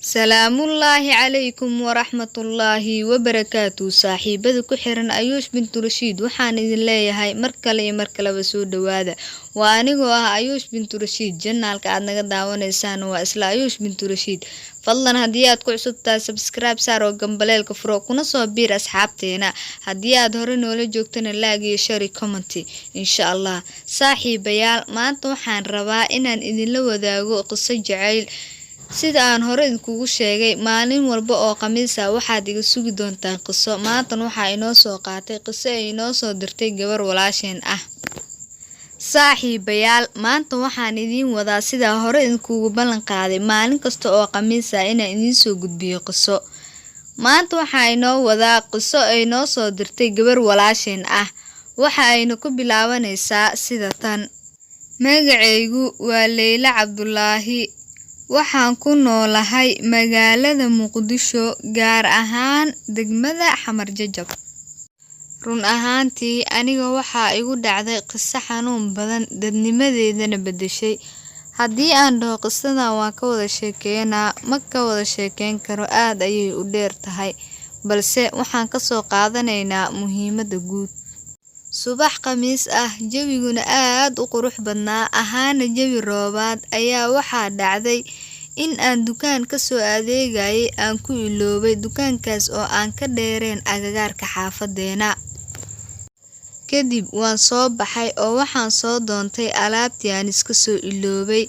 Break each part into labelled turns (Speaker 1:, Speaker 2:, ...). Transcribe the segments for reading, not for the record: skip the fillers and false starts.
Speaker 1: Salaamullaahi calaykum waraxmatullaahi wabarakaatu. Saaxiibada ku xiran Ayuush Bintu Rashiid, waxaan idin leeyahay mar kale iyo mar kaleba soo dhawaada. Waa anigoo ah Ayuush Bintu Rashiid. Channelka aad naga daawanaysaan waa isla Ayuush Bintu Rashiid. Fadlan haddii aad ku cusub tahay, subscribe saar oo gambaleelka furo, kuna soo biir asxaabteena. Haddii aad hore noola joogtana, like iyo share, comment insha Allah. Saaxiibayaal, maanta waxaan rabaa inaan idinla wadaago qiso jacayl. Sida aan hore idinkugu sheegay, maalin walba oo Khamiis ah waxaad iga sugi doontaan qiso. Maantan waxaa inoo soo qaatay qiso ay inoo soo dirtay gabar walaasheen ah. Saaxiibayaal, maanta waxaan idiin wadaa, sidaa hore idinkugu ballan qaaday, maalin kasta oo Khamiis ah inaan idiin soo gudbiyo qiso. Maanta waxaa inoo wadaa qiso ay noo soo dirtay gabar walaasheen ah. Waxa ayna ku bilaabanaysaa sida tan: Magacaygu waa Leyla Cabdulaahi. Waxaan ku noolahay magaalada Muqdisho, gaar ahaan degmada Xamar Jajab. Run ahaantii, aniga waxaa igu dhacday qiso xanuun badan, dadnimadeydana bedeshay. Haddii aan dhaho qisadan waan ka wada sheekeynaa, ma ka wada sheekeyn karo, aad ayay u dheer tahay, balse waxaan kasoo qaadanaynaa muhiimada guud. Subax Khamiis ah, jawiguna aad u qurux badnaa, ahaana jawi roobaad, ayaa waxaa dhacday in aan dukaan kasoo adeegayay aan ku iloobay dukaankaas oo aan ka dheereen agagaarka xaafadeena. Kadib waan soo baxay oo waxaan soo doontay alaabtii aan iska soo iloobay.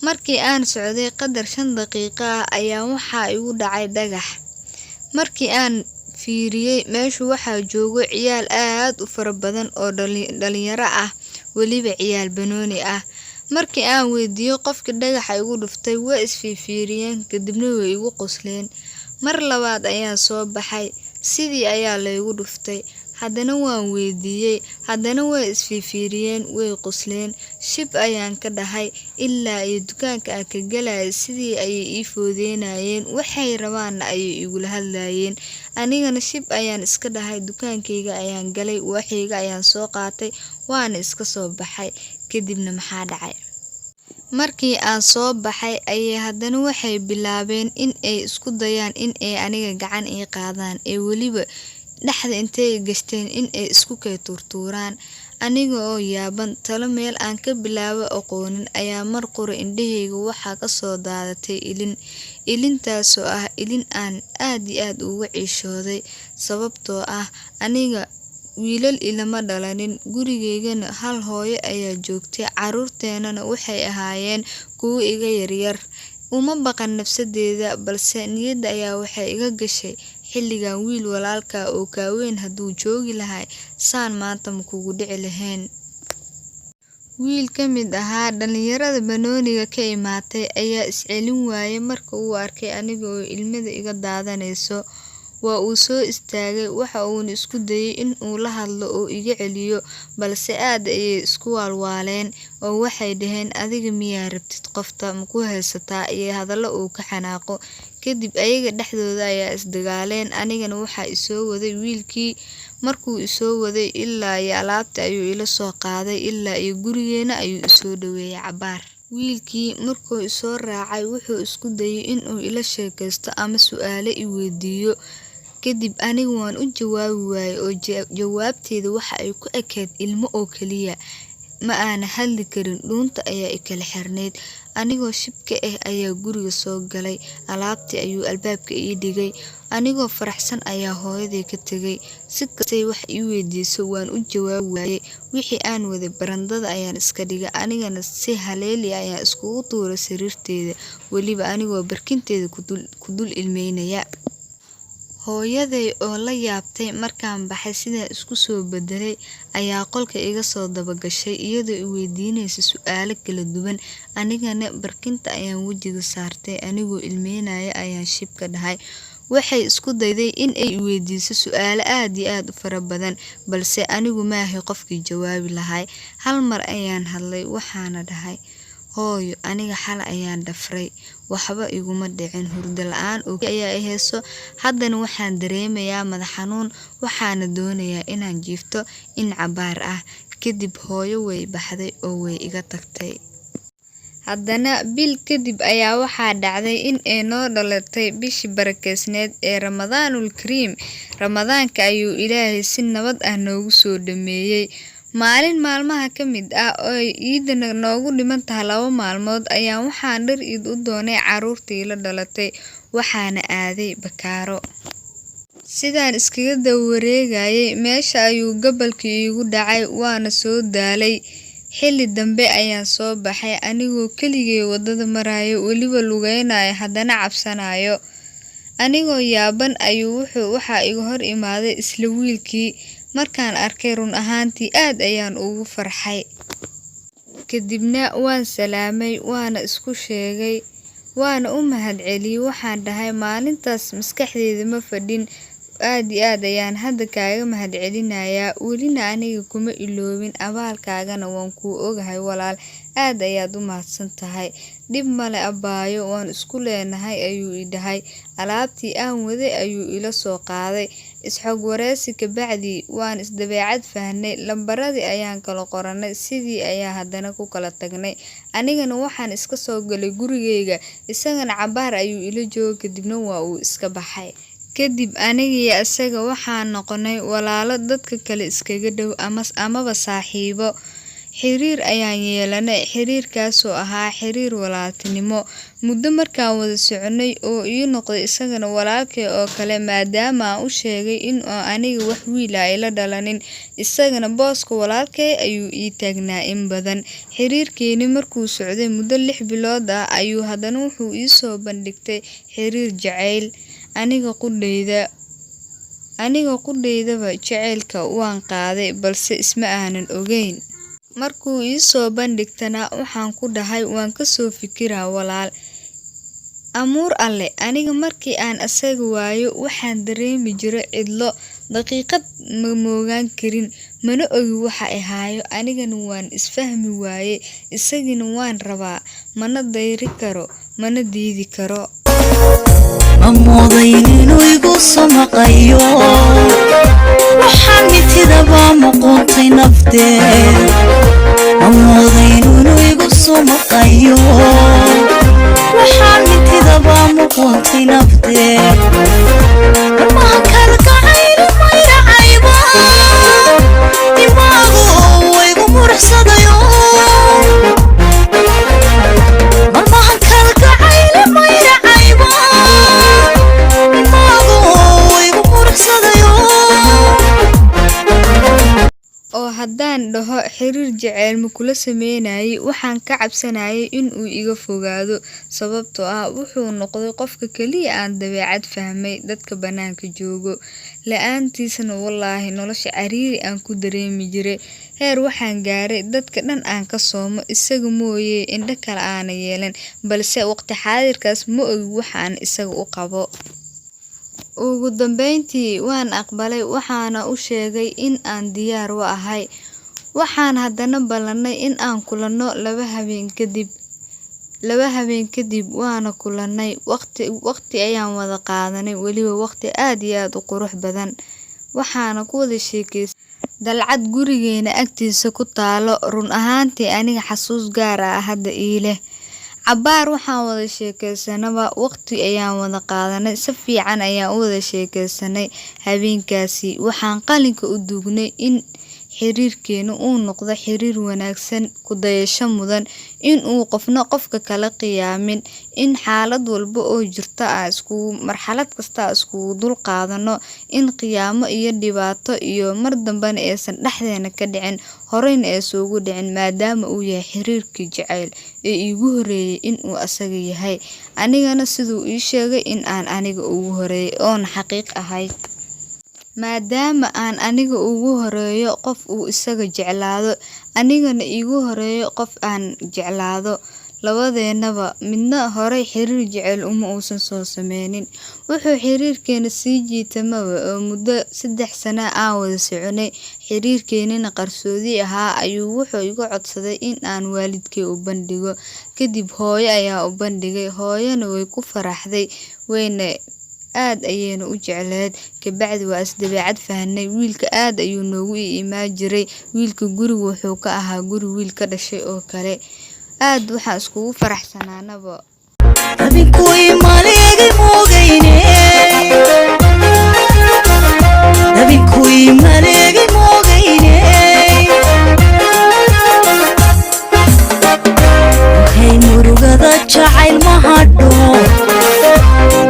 Speaker 1: Markii aan socday qadar 5 daqiiqo ah ayaa waxaa igu dhacay dhagax. Markii aan fiiriyay meeshu, waxaa joogo ciyaal aad u fara badan oo dhalinyaro ah, weliba ciyaal banooni ah. Markii aan weydiiyey qofkii dhagaxa igu dhuftay, way isfiirfiiriyeen, kadibna way igu qosleen. Mar labaad ayaan soo baxay, sidii ayaa laygu dhuftay. Haddana waan weydiiyey, haddana way isfiirfiiriyeen, way qosleen. Shib ayaan ka dhahay. Ilaa iyo dukaanka aan ka galayay sidii ayay ii foodeynayeen, waxay rabaanna ayay igula hadlayeen. Anigana shib ayaan iska dhahay. Dukaankayga ayaan galay, waxayga ayaan soo qaatay, waana iska soo baxay. Kadibna maxaa dhacay? Markii aan soo baxay ayay haddana waxay bilaabeen in ay isku dayaan in ay aniga gacan ii qaadaan, ee weliba dhexda intay gashteen in ay isku kay tuurtuuraan. Aniga oo yaaban, talo meel aan ka bilaabo aqoonin, ayaa mar qura indhahayga waxaa kasoo daadatay ilin. Ilintaasoo ah ilin aan aad iyo aad uga ciishooday, sababtoo ah aniga wiilal ilama dhalanin, gurigeygana hal hooyo ayaa joogtay, caruurteenana waxay ahaayeen kuwo iga yaryar. Uma baqan nafsadeeda, balse niyadda ayaa waxay iga gashay, xilligan wiil walaalkaa oo kaa weyn hadduu joogi lahay, saan maanta ma kugu dhici lahayn. Wiil ka mid ahaa dhalinyarada banooniga ka imaatay ayaa is celin waayay marka uu arkay aniga oo ilmada iga daadanayso. Waa uu soo istaagay, waxa uuna isku dayay in uu la hadlo oo iga celiyo, balse aad ayay isku waalwaaleen oo waxay dhaheen, "Adiga miyaa rabtid qofta? Maku haysataa?" iyo hadallo uu ka xanaaqo. Kadib ayaga dhexdooda ayaa isdagaaleen. Anigana waxaa isoo waday wiilkii. Markuu isoo waday ilaa iyo alaabta ayuu ila soo qaaday, ilaa iyo gurigeena ayuu isoo dhaweeyay cabaar. Wiilkii markuu isoo raacay, wuxuu isku dayay in uu ila sheekaysto ama su'aalo i weydiiyo. Kadib aniga waan u jawaabi waayay, oo jawaabteeda waxa ay ku ekeyd ilmo oo kaliya. Ma aana hadli karin, dhuunta ayaa i kala xirnayd. Anigoo shib ka ah ayaa guriga soo galay. Alaabtii ayuu albaabka ii dhigay. Anigoo faraxsan ayaa hooyaday ka tegay. Si kastay wax ii weydiiso, waan u jawaabi waayay. Wixii aan waday barandada ayaan iska dhigay. Anigana si haleeli ayaan iskugu tuuray sariirteeda, weliba anigoo barkinteeda ku dul ilmeynaya. Hooyaday oo la yaabtay markaan baxay sidaan isku soo bedelay ayaa qolka iga soo daba gashay, iyadoo i weydiinaysa su'aalo kala duwan. Anigana barkinta ayaan wejiga saartay, anigoo ilmeynaya ayaan shib ka dhahay. Waxay isku dayday in ay i weydiiso su'aalo aad iyo aad u fara badan, balse anigu maahi qofkii jawaabi lahay. Hal mar ayaan hadlay, waxaana dhahay, "Hooyo, aniga xalay ayaan dhafray, waxba iguma dhicin, hurdo la'aan oo ayaa i hayso, haddana waxaan dareemayaa madax xanuun, waxaana doonayaa inaan jiifto in cabaar ah." Kadib hooyo way baxday oo way iga tagtay. Haddana bil kadib ayaa waxaa dhacday in ay noo dhalatay bishii barakeysneed ee Ramadaanul Kariim. Ramadaanka ayuu Ilaahay si nabad ah noogu soo dhameeyay. Maalin maalmaha ka mid ah oo ay ciidana noogu dhiman tahay 2 maalmood ayaan waxaan dhar iid u doonay carruurtii la dhalatay, waxaana aaday Bakaaro. Sidaan iskaga daba wareegayay meesha ayuu gabalkii iigu dhacay, waana soo daalay. Xilli dambe ayaan soo baxay anigoo keligay waddada marayo, weliba lugeynayo, haddana cabsanayo. Anigoo yaaban ayuu waxaa iga hor imaaday isla wiilkii. Markaan arkay run ahaantii aad ayaan ugu farxay. Kadibna waan salaamay, waana isku sheegay, waana u mahadceliyay. Waxaan dhahay maalintaas maskaxdeyda ma fadhin, aad iyo aad ayaan hadda kaaga mahadcelinayaa, welina aniga kuma iloobin, abaalkaagana waan kuu ogahay walaal, aad ayaad u mahadsan tahay. Dhib male abaayo, waan isku leenahay ayuu i dhahay. Alaabtii aan waday ayuu ila soo qaaday. Isxog wareysi kabacdi waan isdabeecad fahnay, lambaradii ayaan kala qoranay, sidii ayaa haddana ku kala tagnay. Anigana waxaan iska soo galay gurigeyga, isagana cabaar ayuu ila joogay, kadibna waa uu iska baxay. Kadib aniga iyo isaga waxaan noqonay walaalo dadka kale iskaga dhow amaba saaxiibo. Xiriir ayaan yeelanay, xiriirkaasoo ahaa xiriir walaaltinimo. Muddo markaan wada soconay oo ii noqday isagana walaalkay oo kale, maadaama aan u sheegay in aniga wax wiil ah ila dhalanin, isagana booska walaalkay ayuu ii taagnaa in badan. Xiriirkeeni markuu socday muddo 6 bilood ah ayuu haddana wuxuu ii soo bandhigtay xiriir jacayl. Aniga qudheydaba jacaylka waan qaaday, balse isma aanan ogeyn. Markuu ii soo bandhigtana waxaan ku dhahay waan ka soo fikiraa walaal. Amuur alle, aniga markii aan asaga waayo waxaan dareemi jiray cidlo, daqiiqad ma moogaan karin, mana ogi waxa i haayo. Anigana waan isfahmi waayey, isagina waan rabaa, mana dayri karo, mana diidi karo.
Speaker 2: Ma moodayn inuu igu soo maqayo, waxaan mitidaba muquuntay naftee. Ma moodayn inuu igu soo maqayo, waxaan mitidaba muquuntay naftee. Marmaha kalgacayl mayracayba dimaagu waygu muruxsadayo. Marmaha kalgacayl mayracayba dimaagu waygu muruxsadayo.
Speaker 1: Oo haddaan dhaho xiriir jacayl ma kula sameynayay, waxaan ka cabsanayay in uu iga fogaado, sababtoo ah wuxuu noqday qofka kaliya aan dabeecad fahmay dadka banaanka joogo. La-aantiisna wallaahi nolosha cariiri aan ku dareemi jiray. Heer waxaan gaaray dadka dhan aan ka soomo, isaga mooyee indho kale aana yeelan, balse waqti xaadirkaas ma ogi waxa aan isaga u qabo. Ugu dambeyntii waan aqbalay, waxaana u sheegay in aan diyaar u ahay. Waxaan haddana ballanay in aan kulanno 2 habeen kadib. 2 habeen kadib waana kulannay, waqti ayaan wada qaadanay, weliba waqti aad iyo aad u qurux badan. Waxaana ku wada sheekeystay dalcad gurigeena agtiisa ku taalo. Run ahaantii aniga xasuus gaar ah hadda ii leh. Cabaar waxaan wada sheekeysanaba, waqti ayaan wada qaadanay, si fiican ayaan u wada sheekeysanay. Habeenkaasi waxaan qalinka u duugnay in xiriirkeenu uu noqdo xiriir wanaagsan, ku dayasho mudan, in uu qofna qofka kala qiyaamin, in xaalad walba oo jirta aan iskugu marxalad kasta aan iskugu dul qaadano, in qiyaamo iyo dhibaato iyo mar dambena aysan dhexdeena ka dhicin, horeyna aysan ugu dhicin, maadaama uu yahay xiriirkii jacayl ee iigu horeeyay in uu asaga yahay. Anigana siduu ii sheegay in aan aniga ugu horeeyay oon xaqiiq ahayd. Maadaama aan aniga ugu horeeyo qof uu isaga jeclaado, anigana iigu horeeyo qof aan jeclaado, labadeenaba midna horey xiriir jacayl uma uusan soo sameynin. Wuxuu xiriirkeena sii jiitamaba oo muddo 3 sano aan wada soconay, xiriirkeenina qarsoodi ahaa, ayuu wuxuu iga codsaday in aan waalidkay u bandhigo. Kadib hooyo ayaa u bandhigay, hooyana way ku faraxday, wayna aad ayayna u jecleed. Kabacdi waa is dabeecad fahnay. Wiilka aad ayuu noogu iimaa jiray. Wiilka guriga wuxuu ka ahaa guri wiil ka dhashay oo kale. Aad waxaan iskugu faraxsanaanaba.
Speaker 2: Dabinkui maleegay moogayne, dabinkui maleegay moogayne. Waxay murugada jacayl ma hadho,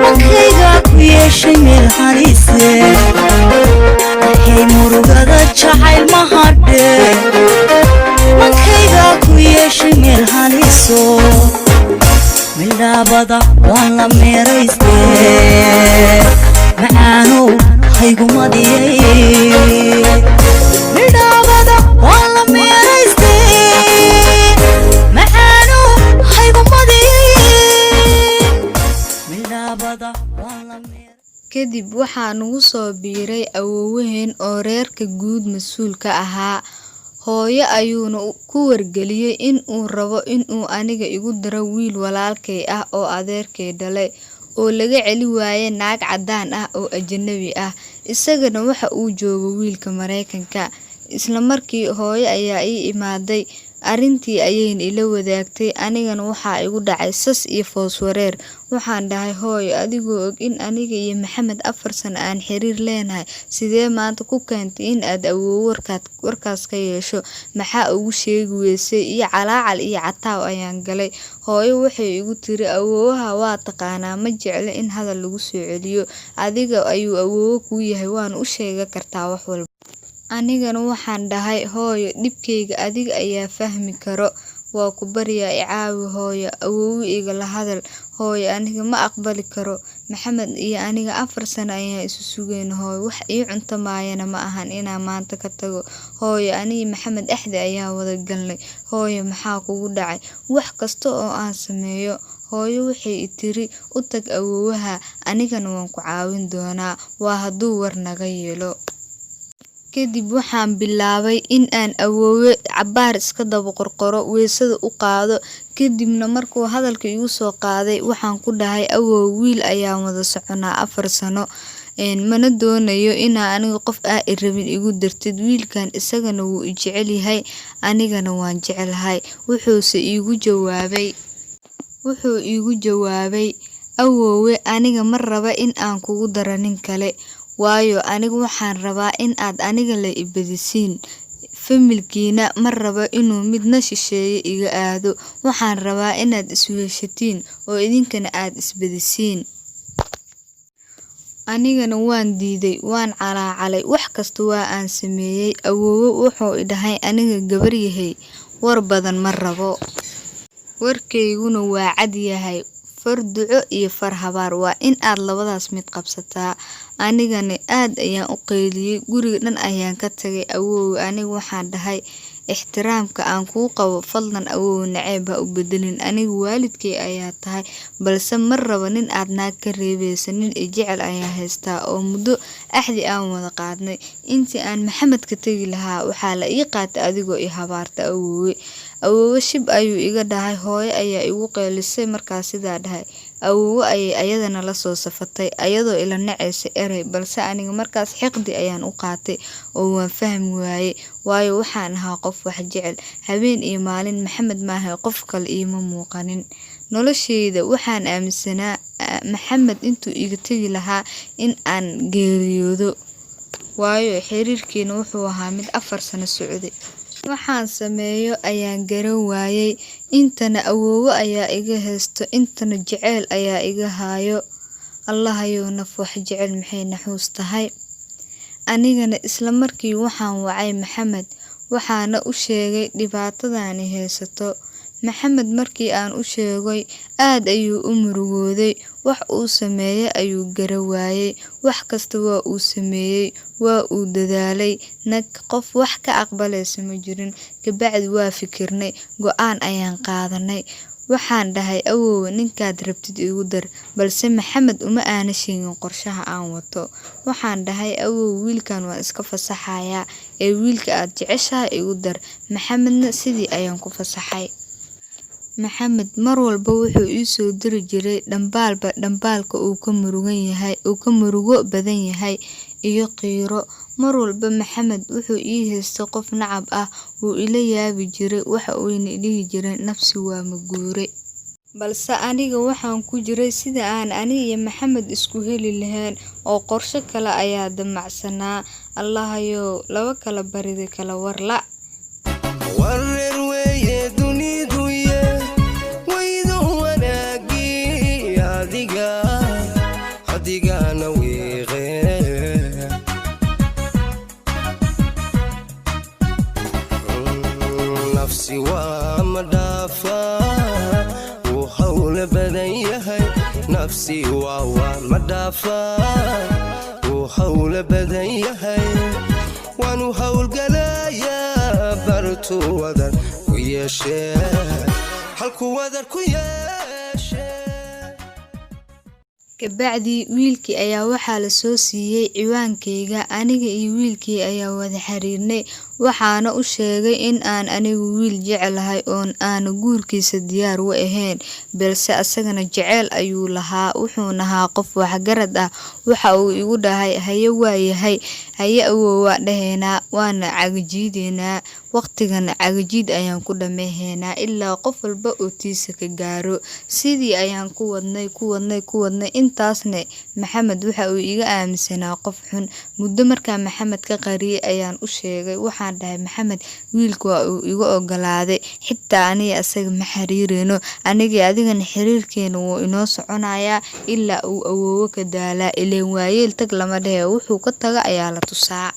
Speaker 2: mankayga ku yeeshay meel halise. Waxay murugada jacayl ma hadhe, mankayga ku yeeshay meel haliso. Midhaabada waan la meeraystee, macaanow haygumadiyey. Midhaabada waan la meeraystee, macaanow haygumadiyey. Midhaabada waan la meer.
Speaker 1: Kadib waxaa nagu soo biiray awoowaheen oo reerka guud mas-uul ka ahaa. Hooyo ayuuna ku wargeliyey in uu rabo in uu aniga igu daro wiil walaalkay ah oo adeerkay dhalay oo laga celi waayay naag caddaan ah oo ajnabi ah, isagana waxa uu joogo wiilka Mareykanka. Isla markii hooyo ayaa ii imaaday, arrintii ayayna ila wadaagtay. Anigana waxaa igu dhacay sas iyo foos wareer. Waxaan dhahay, hooyo, adigoo og in aniga iyo Maxamed 4 sano aan xiriir leenahay, sidee maanta ku keentay in aad awoowo warkaas ka yeesho? Maxaa ugu sheegi weysay? Iyo calaacal iyo cataaw ayaan galay. Hooyo waxay igu tiri, awoowaha waa taqaanaa, ma jeclo in hadal lagu soo celiyo, adiga ayuu awoowo kuu yahay, waana u sheegi kartaa wax walba. Anigana waxaan dhahay, hooyo, dhibkayga adiga ayaa fahmi karo, waa ku baryaa, i caawi hooyo, awoowo igala hadal. Hooyo, aniga ma aqbali karo. Maxamed iyo aniga 4 sano ayaan isu sugayna hooyo, wax ii cunto maayana ma ahan inaan maanta ka tago. Hooyo, aniga Maxamed axdi ayaan wada galnay. Hooyo, maxaa kugu dhacay? Wax kasta oo aan sameeyo. Hooyo waxay i tiri, u tag awoowaha, anigana waan ku caawin doonaa, waa hadduu war naga yeelo. Kadib waxaan bilaabay in aan awoowe cabaar iska daba qorqoro, weysada u qaado. Kadibna markuu hadalka igu soo qaaday, waxaan ku dhahay, awoow, wiil ayaan wada soconaa 4 sano, mana doonayo inaa aniga qof aa i rabin igu dartid. Wiilkan isagana wuu i jecel yahay, anigana waan jecelahay. Wuxuuse iigu jawaabay, wuxuu iigu jawaabay, awoowe, aniga ma raba in aan kugu daro nin kale, waayo aniga waxaan rabaa in aad aniga la i badisiin. Familkiina ma rabo inuu midna shisheeye iga aado. Waxaan rabaa inaad isweheshatiin oo idinkana aad isbadisiin. Anigana waan diiday, waan calaacalay, wax kasta waa aan sameeyay. Awoowe wuxuu i dhahay, aniga gabar yahay, war badan ma rabo, warkayguna waa cad yahay. Far duco iyo far habaar, waa in aad labadaas mid qabsataa. Anigana aad ayaan u qayliyey, guriga dhan ayaan ka tagay. Awoowe, aniga waxaan dhahay, ixtiraamka aan kuu qabo fadlan awoowe naceeb ha u bedelin, aniga waalidkay ayaa tahay, balse ma rabo nin aad naag ka reebeysa. Nin i jecel ayaan haystaa oo muddo axdi aan wada qaadnay. Intii aan Maxamed ka tegi lahaa waxaa la ii qaatay adigoo i habaarta awoowe. Awoowe shib ayuu iga dhahay. Hooyo ayaa igu qeylisay markaas sidaa dhahay. Awoowe ayay ayadana la soo safatay ayadoo ila nacaysa erey, balse aniga markaas xiqdi ayaan u qaatay oo waan fahmi waayey, waayo waxaan ahaa qof wax jecel. Habeen iyo maalin Maxamed maahay qof kale iima muuqanin nolosheyda. Waxaan aaminsanaa Maxamed intuu iga tegi lahaa in aan geeriyoodo, waayo xiriirkiina wuxuu ahaa mid 4 sano socday. Waxaan sameeyo ayaan garan waayey. Intana awoowe ayaa iga haysto, intana jeceyl ayaa iga haayo. Allahayow, naf wax jecel maxay naxuus tahay. Anigana isla markii waxaan wacay Maxamed, waxaana u sheegay dhibaatadani haysato. Maxamed markii aan u sheegay aad ayuu u murugooday, wax uu sameeyay ayuu garan waayey. Wax kasta waa uu sameeyey, waa uu dadaalay, nag qof wax ka aqbalaysa ma jirin. Kabacdi waa fikirnay, go'aan ayaan qaadanay. Waxaan dhahay, awoowe, ninkaad rabtid igu dar, balse Maxamed uma aana sheegin qorshaha aan wato. Waxaan dhahay, awoowe, wiilkan waan iska fasaxayaa ee wiilka aad jeceshahay igu dar. Maxamedna sidii ayaan ku fasaxay. Maxamed mar walba wuxuu ii soo diri jiray dhambaalba dhambaalka uu ka murugan yahay, uu ka murugo badan yahay iyo qiiro. Mar walba Maxamed wuxuu ii haystay qof nacab ah, wuu ila yaabi jiray, waxa uuna i dhihi jiray nafsi waa maguure. Balse aniga waxaan ku jiray sidii aan aniga iyo Maxamed isku heli lahayn oo qorshe kale ayaa damacsanaa. Allahayow laba kala bariday kala war la'.
Speaker 3: Wareer weeye duniduye, waydo wanaagii adiga adigana wiiqe. Nafsi waa ma dhaafaa, wuu hawla badan yahay. Nafsi waa ma dhaafaa, wuu hawla badan yahay. Waanu howlgalayaa bartu wadar ku yeeshee, halku wadar ku yeeshee.
Speaker 1: Kabacdi wiilkii ayaa waxaa la soo siiyay ciwaankayga. Aniga iyo wiilkii ayaa wada xiriirnay, waxaana u sheegay in aan anigu wiil jeclahay oon aanu guurkiisa diyaar u ahayn, balse asagana jeceyl ayuu lahaa, wuxuuna ahaa qof waxgarad ah. Waxa uu igu dhahay haye waa yahay, haye awow waa dhahaynaa, waana cagajiideynaa, waqtigana cagajiid ayaan ku dhameeynaa ilaa qof walba oo tiisa ka gaaro. Sidii ayaan ku wadnay, ku wadnay, ku wadnay. Intaasna Maxamed waxa uu iga aaminsanaa qof xun. Muddo markaa Maxamed ka qariyay ayaan u sheegay, waxaan dhahay Maxamed wiilka waa uu iga ogolaaday, xitaa aniga asaga ma xiriireyno, aniga adigana xiriirkeena wuu inoo soconayaa ilaa uu awoowo ka daalaa, ileen waayeel tag lama dhehe, wuxuu ka taga ayaa la tusaa.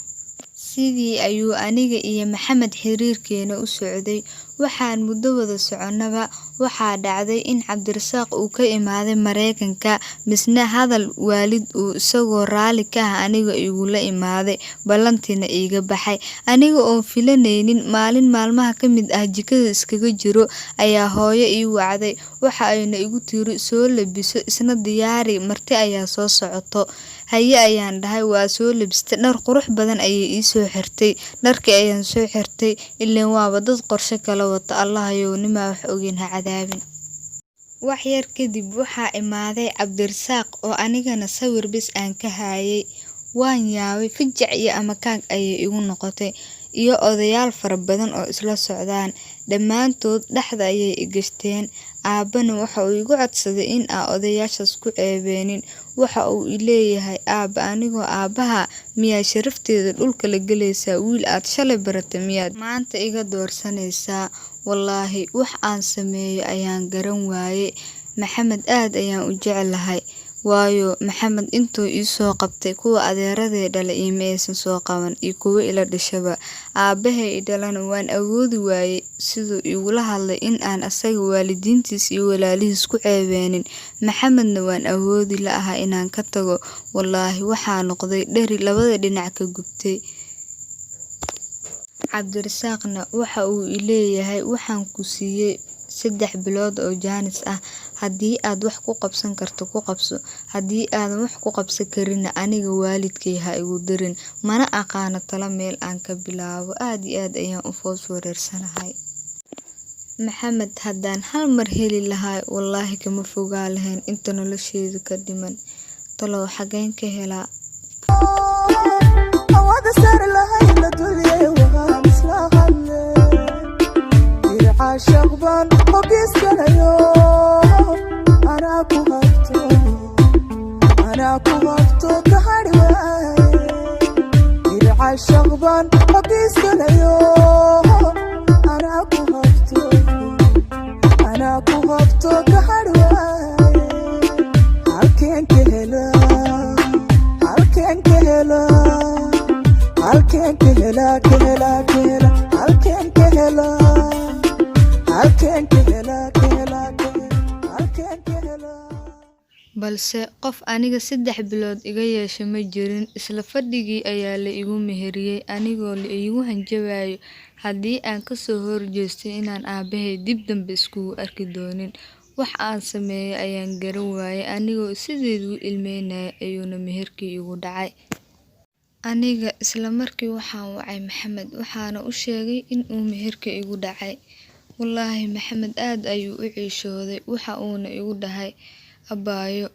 Speaker 1: Sidii ayuu aniga iyo Maxamed xiriirkeena u socday. Waxaan muddo wada soconaba waxaa dhacday in Cabdirasaaq uu ka imaaday Mareykanka, misna hadal waalid uu isagoo raali ka ah aniga igula imaaday, ballantiina iiga baxay. Aniga oon filanaynin, maalin maalmaha ka mid ah jikada iskaga jiro ayaa hooyo ii wacday. Waxa ayna igu tiri soo labiso, isna diyaari, marti ayaa soo socoto. Haye ayaan dhahay, waa soo labistay, dhar qurux badan ayay ii soo xirtay. Dharkii ayaan soo xirtay, ileen waaba dad qorshe kala wata. Allahayow nimaa wax ogeyn ha cadaabin. Wax yar kadib waxaa imaaday Cabdirasaaq oo anigana sawir bis aan ka hayay. Waan yaabay, fajac iyo amakaag ayay igu noqotay, iyo odayaal fara badan oo isla socdaan. Dhammaantood dhexda ayay i gashteen. Aabbana waxa uu igu codsaday in aan odayaashaas ku ceebeynin. Waxa uu i leeyahay aabba, anigoo aabbaha miyaa sharafteeda dhulka la gelaysaa? Wiil aad shalay baratay miyaad maanta iga doorsanaysaa? Wallaahi wax aan sameeyo ayaan garan waayay. Maxamed aad ayaan u jeclahay, waayo Maxamed intuu ii soo qabtay kuwa adeeraday dhalay iima aysan soo qaban iyo kuwa ila dhashaba. Aabbahay i dhalana waan awoodi waayay siduu igula hadlay in aan asaga waalidiintiis iyo walaalihiis ku ceebeynin. Maxamedna waan awoodi la'ahay inaan ka tago. Wallaahi waxaa noqday dheri labada dhinac ka gubtay. Cabdirasaaqna waxa uu i leeyahay waxaan ku siiyay 3 bilood oo jaanis ah, haddii aad wax ku qabsan karto ku qabso, haddii aadan wax ku qabsan karinna aniga waalidkay ha igu dirin. Mana aqaano talo meel aan ka bilaabo, aad iyo aad ayaan u foos wareersanahay. Maxamed haddaan hal mar heli lahaa, wallaahi kama fogaa lahayn inta nolosheedu ka dhiman. Talow xageen ka helaa?
Speaker 4: Hawada sar lahayn la dulye, waan isla hadle. Caashaq baan hogiskanayo, anaa ku habto, anaa ku habto, ka hadhi waaye. Caashaq baan hogiskanayo, anaa ku habto, anaa ku habto, ka hadhi waaye. Halkeen ka helaa, halkeen ka helaa, halkeen ka helaa, ka helaa, ka helaa, halkeen ka helaa, halkeen ka helaa, ka helaa, ka helaa, halkeen ka helaa?
Speaker 1: Balse qof aniga 3 bilood iga yeesha ma jirin. Isla fadhigii ayaa la igu meheriyay, anigoo la iigu hanjabayo haddii aan ka soo horjeesto inaan aabbahay dib dambe iskugu arki doonin. Wax aan sameeyo ayaan garan waayay, anigoo sideedii u ilmeynaya ayuuna meherkii igu dhacay. Aniga isla markii waxaan wacay Maxamed, waxaana u sheegay in uu meherka igu dhacay. Wallaahi Maxamed aad ayuu u ciishooday, waxa uuna igu dhahay abaayo,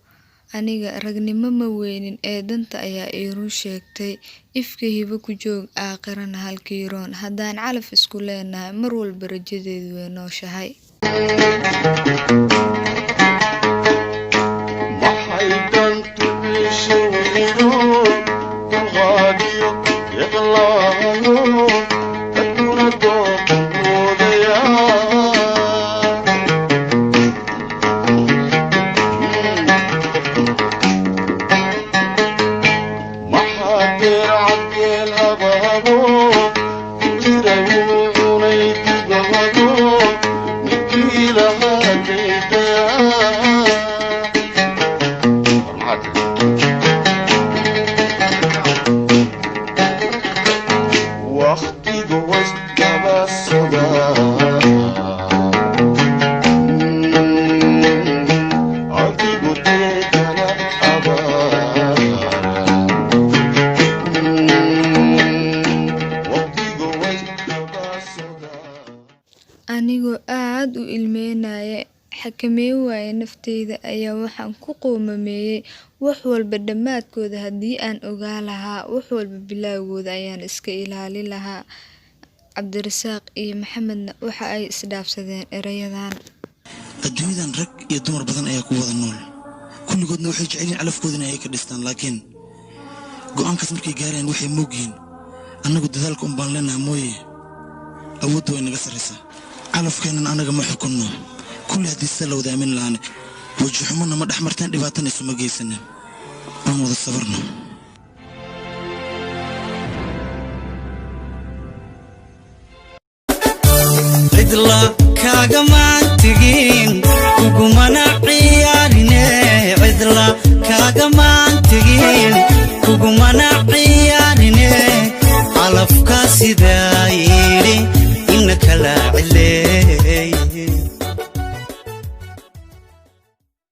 Speaker 1: Aniga ragnimo ma weynin ee danta ayaa ii run sheegtay. Ifka hibo ku joog, aakhirana halkii roon. Haddaan calaf isku leenahay, mar walba rajadeedu way nooshahay.
Speaker 5: Maxay dantu isugu dulqaadiyo iqlaalo dadkuna dooqoodaya? Maxaa deercadgeel habaabo ku jira wuu cunay dibado ninkii lahaa daydaya? Waqtigu wasdaba sodaa, adigu deetana abaara. Waqtigu wasdaba sodaa.
Speaker 1: Anigoo aad u ilmeynaya, xakameyn waaya nafteyda, ayaa waxaan ku qoomameeyey wax walba dhammaadkooda haddii aan ogaa lahaa, wax walba bilaawgooda ayaan iska ilaali lahaa. Cabdirasaaq iyo Maxamedna waxa ay isdhaafsadeen erayadan.
Speaker 6: Adduunyadan rag iyo dumar badan ayaa ku wada nool, kulligoodna waxay jecel yihiin calafkoodana ay ka dhistaan, laakiin go'aankaas markay gaarayaan waxay moogyihiin annagu dadaalka un baan leenaha mooye awoodda way naga sarraysaa. Calafkeennan annaga ma xukunno. Kulli haddii sida la wada aamin lahaane, weji xumona ma dhex marteen, dhibaatana isuma geysanin. Aan wada sabarno.
Speaker 2: Cidla kaagamaan tegin, kugumana ciyaarine. Cidla kaagamaan tegin, kugumana ciyaarine. Calafka sidaa.